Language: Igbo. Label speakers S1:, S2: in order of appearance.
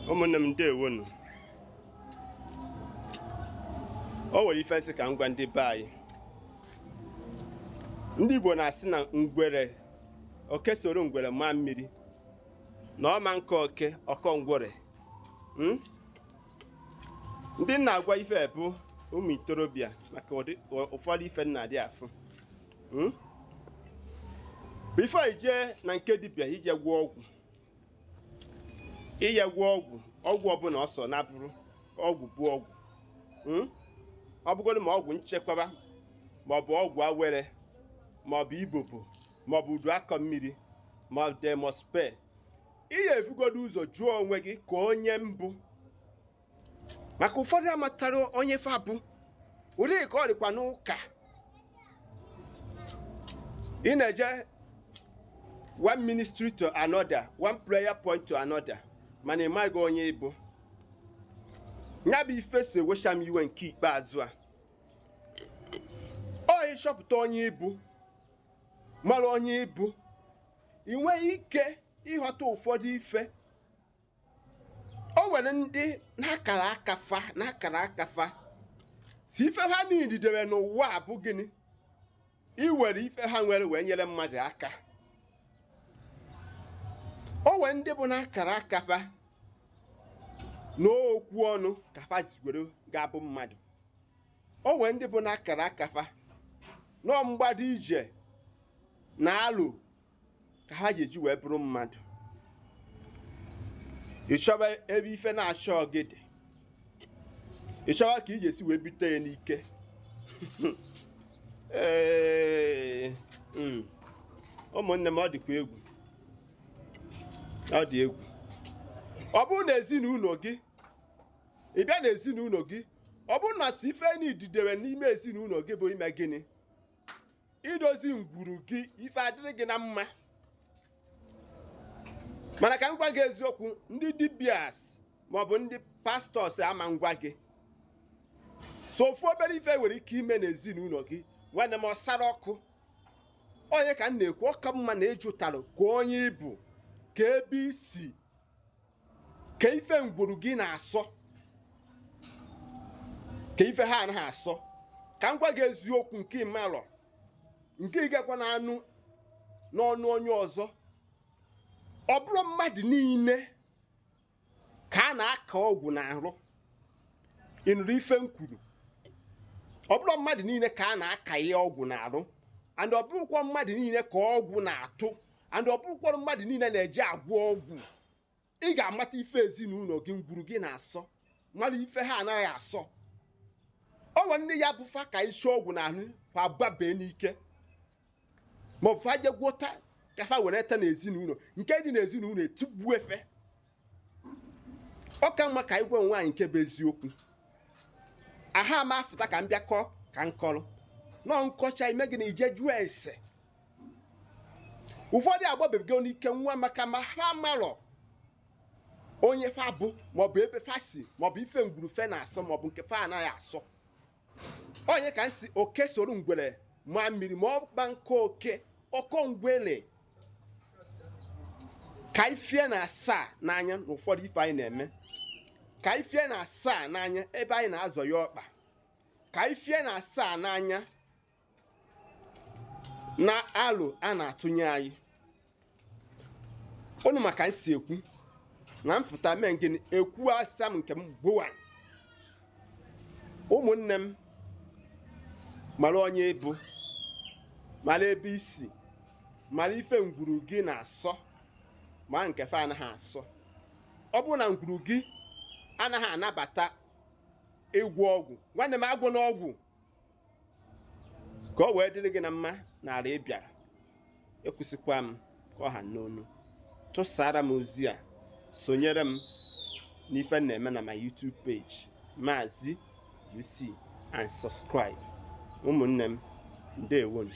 S1: Ụmụnne m, ndewonu. O nwere ife nsị ka m gwa ndị be anyị. Ndị Igbo na-asị na ngwere oke soro ngwere maa mmiri na ọma nke oke ọkọ ngwere. Ndị na-agwa ife bụ ụmụ itorobịa maka ụfọdụ ife na-adị afụ. Before ije na nke dibịa ije gwọọ ọgwụ, ije gwọọ ọgwụ, ọgwụ ọbụla ọsọ na-abụrụ ọgwụ bụ ọgwụ. Ọ bụgodu ma ọgwụ nchekwaba maọbụ ọgwụ awere maọbụ ibobo maọbụ udu akọ mmiri ma demospe, ihe efugodo ụzọ jụọ onwe gị ka onye mbụ, maka ụfọdụ amatara onye fa bụ ụdị ka ọ dịkwa n'ụka. Ị na-eje one ministry to another, one prayer point to another, mana ị maghị onye ịbụ. Ya bụ ife so ewesha m iwe nke ikpeazụ a. Ọ ịchọpụta onye ịbụ, mara onye ịbụ, ị nweghị ike ịghọta ụfọdụ ife. O nwere ndị n'akara akafa n'akara akafa si ife ha niile n'ụwa a bụ gịnị? Iwere ife ha nwere wee nyere mmadụ aka. O nwere ndị bụ n'akara akafa n'okwu ọnụ ka fa were ga-abụ mmadụ. O nwere ndị bụ n'akara akafa nọọ mgbado ije na alụ ka ha ga-eji wee bụrụ mmadụ. Ị chọba ebe ife na-achọ gị dị, ị chọba ka ị ga-esi wee bute ya n'ike. Ee, ụmụnne m, ọ dịkwa egwu, ọ dị egwu. Ọ bụrụ na ezinụlọ gị, ị bịa n'ezinụlọ gị, ọ bụrụ na si ife n'ididere n'ime ezinụlọ gị bụ ime gịnị? Idozi ngwuru gị, ife adịrị gị na mma. Mana ka m gwa gị eziokwu, ndị dibias maọbụ ndị pastọs ama ngwa gị so ofu obere ife nwere ike ime n'ezinụlọ gị, nwanne m, ọ sara ọkụ. Onye ka m na-ekwu, ọka mma na ịjụtarụ ka onye ịbụ, ka ebe isi, ka ife ngwuru gị na-asọ, ka ife ha anaghị asọ. Ka m gwa gị eziokwu nke ịmalọ, nke ị gakwa na-anụ n'ọnụ onye ọzọ. Ọ bụrụ mmadụ niile ka a na-aka ọgwụ n'arụ, ị nụrụ ife m kwuru? Ọ bụrụ mmadụ niile ka a na-aka ihe ọgwụ n'arụ, and ọ bụrụkwa mmadụ niile ka ọgwụ na-atụ, and ọ bụrụkwa mmadụ niile na-eji agwọ ọgwụ. Ị ga-amata ife ezinụlọ gị ngwuru gị na-asọ, mara ife ha anaghị asọ. O nwere ndị ya bụfa ka isi ọgwụ n'ahụ kwa gbabee n'ike, ma ọ bụ fa je gwọta ka fa were ta n'ezinụlọ nke dị n'ezinụlọ etigbuo efe. Ọ ka mma ka anyị gwa onwe anyị nke bụ eziokwu. Aha ama afụta ka m bịa kọọ ka m kọrọ nọọ nkọcha ime gị na ije jụọ ese. Ụfọdụ agbabego n'ike nwa maka ma ha marọ onye fa bụ, maọbụ ebe fa si, maọbụ ife ngwuru fe na-asọ, maọbụ nke fa anaghị asọ. Onye ka m si oke soro ngwere maa mmiri ma ọ gba nke oke ọkọ ngwere. Ka ifie na asaa n'anya na ụfọdụ ife anyị na-eme, ka ifie na asaa n'anya ebe anyị na-azọ ya ọkpa, ka ifie na asaa n'anya na alụ a na-atụnye anyị ụnụ. Maka nsi ekwu na mfụta mee gịnị ekwu asa m nke m gbụwa. Ụmụnne m, mara onye ịbụ, mara ebe isi, mara ife ngwuru gị na-asọ, ma nke fa anaghị asọ. Ọ bụrụ na ngwuru gị anaghị anabata ịgwọ ọgwụ, nwanne m, agwọ n'ọgwụ ka ọ wee dịrị gị na mma n'ala ị bịara. Ekwesịkwa m ka ọ ha n'onu tụsara m ozi a, sonyere m n'ife m na-eme na my YouTube page, Maazị UC, and subscribe. Ụmụnne m, ndewonu.